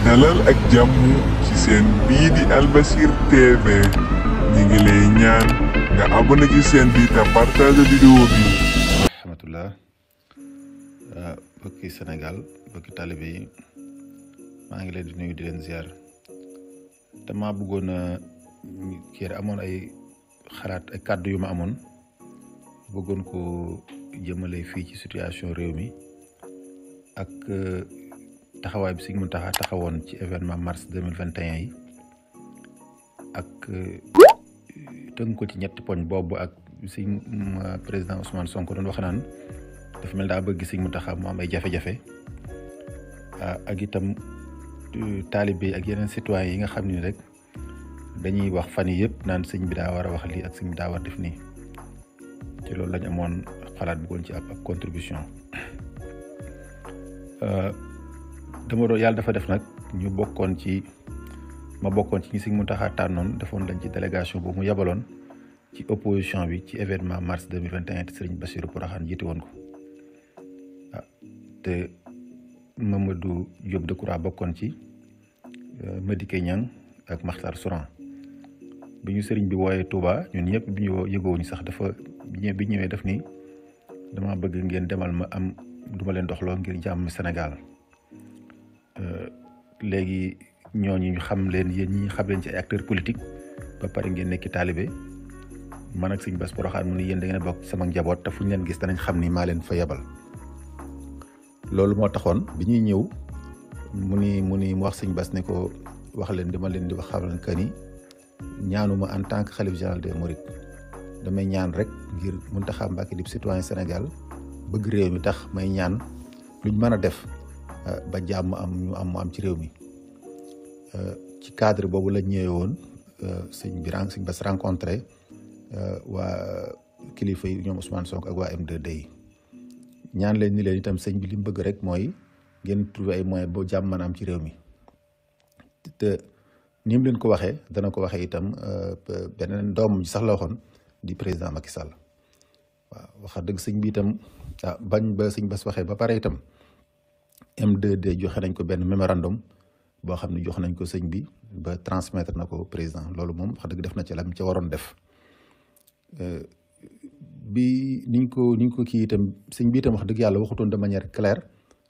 dalal ak jàmm ci seen bii di Albasir TV ñi ngi lay ñaan nga abonné ci seen bi te partage vidéo bi. rahmatullah bokki Sénégal bokki talibé yi maa ngi leen di nuyu di leen ziar dama bëggoon kii amoon ay xalaat ay kàddu yu ma amoon bëggoon ko jëmale fii ci situation réew mi ak taxawaay bi Sëñ Muntaxa taxawoon ci événement mars 2021 yi ak tënk ko ci ñetti poñ boobu ak Sëñ président Ousmane Sonko doon wax naan dafa mel daa bëgg Sëñ Muntaxa mu am ay jafe-jafe ak itam taalibe ak yeneen citoyen yi nga xam ne rek dañuy wax fan yi yëpp naan sëñ bi daa war a wax lii ak sëñ bi daa war def nii ci loolu lañ amoon xalaat bëggoon ci ab contribution dama doon yàlla dafa def nag ñu bokkoon ci ñi Sëñ Muntaxa tànnoon defoon lañ ci délégation boobu mu yabaloon ci opposition bi ci événement mars 2021 te Sëriñ Bassirou Porokhane jiite woon ko te Mamadou Diop Decroix bokkoon ci Madické Niang ak Makhtar Souran bi ñu sëriñ bi wooyee Touba ñun ñëpp bi ñu yëgowuñu sax dafa bi ñëwee def ni dama bëgg ngeen demal ma am duma leen doxloo ngir jàmm Sénégal léegi ñooñu ñu xam leen yéen ñi xam leen ci ay acteurs politiques ba pare ngeen nekki taalibe man ak Sëñ Bass Porokhane mu ni yéen da ngeen bokk sama njaboot te fu ñu leen gis danañ xam ni maa leen fa yebal loolu moo taxoon bi ñuy ñëw mu wax Sëñ Bass ne ko wax leen dama leen di wax xamal que ni ñaanuma en tant que khalife général des mourides damay ñaan rek ngir Mountakha Mbacké di citoyen Sénégal bëgg réew mi tax may ñaan luñ mën a def ba jàmm am mu am ci réew mi ci cadre boobu la ñëwee woon Sëñ Bass rencontré waa kilifa yi ñoom Ousmane Sonko ak waa M2D yi ñaan leen ni leen itam sëñ bi li mu bëgg rek mooy ngeen trouver ay moyens ba jàmm mën a am ci réew mi te ni mu leen ko waxee dana ko waxee itam beneen doomam ji sax la waxoon di président Macky Sall waaw wax dëgg sëñ bi itam bañ ba Sëñ Bass waxee ba pare itam M2D joxe nañ ko benn mémorandum boo xam ne jox nañ ko sëñ bi ba transmettre na ko président loolu moom wax dëgg def na ci lam ca waroon def bi niñ ko kii itam sëñ bi itam wax dëgg yàlla waxutoon de manière claire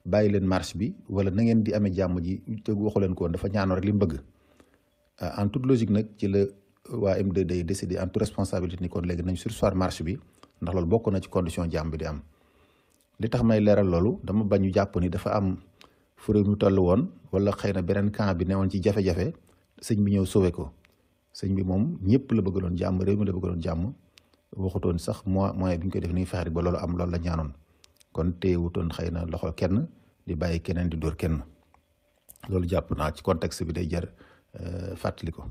bàyyi leen marche bi wala na ngeen di amee jàmm ji te waxu leen ko woon dafa ñaanoo rek li mu bëgg en toute logique nag ci la waa M2D yi décidé en toute responsabilité ni kon léegi nañ surseoir marche bi ndax loolu bokk na ci condition jàmm bi di am li tax may leeral loolu dama bañu jàpp ni dafa am fu réew mi toll woon wala xëy na beneen camp bi newoon ci jafe-jafe sëñ bi ñëw sauvé ko sëñ bi moom ñëpp la bëggaloon jàmm réew mi la bëggaloon jàmm waxutoon sax moyen bi ñu koy def nii fexe ba loolu am loolu la ñaanoon kon téyewutoon xëy na loxo kenn di bàyyi keneen di dóor kenn loolu jàpp naa ci contexte bi day jar fàttali ko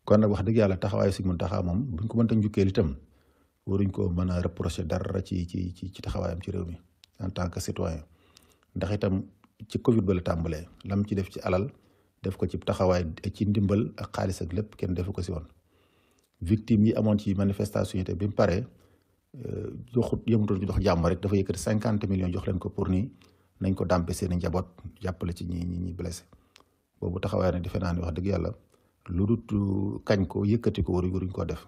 kon nag wax dëgg yàlla taxawaayu Sëñ Muntaxa moom buñ ko mënta njukkeel itam waruñ ko mën a reprocher dara ci taxawaayam ci réew mi en tant que citoyen ndax itam ci Covid ba la tàmbalee lam ci def ci alal def ko ci taxawaay ci ndimbal ak xaalis ak lépp kenn defu ko si woon victime yi amoon ci manifestation yi te bi mu paree yëmutoon ci dox jàmm rek dafa yëkkati 50 millions jox leen ko pour ni nañ ko dàmpe seen i njaboot jàppale ci ñi blessé boobu taxawaay nag defe naa ne wax dëgg yàlla lu dut kañ ko yëkkati ko waruñ koo def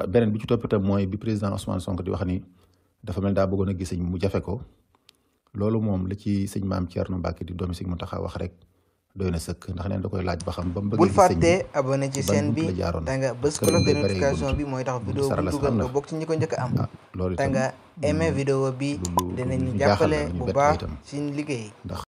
beneen bi ci topp itam mooy bi président Ousmane Sonko di wax ni dafa mel daa bëggoon a gis sëñ mu jafe ko loolu moom la ci sëñ Maam Thierno Mbacké di doomi Sëñ Muntaxa wax rek doy na sëkk ndax neen da koy laaj ba xam ba mu bëggee bul fàtte abonné ci chaîne bi te nga bës cloche de notification bi mooy tax vidéo bu dugal nga bokk ci ñi ko njëkk a am te nga aimé vidéo bi dinañ jàppale bu baax ci liggéey.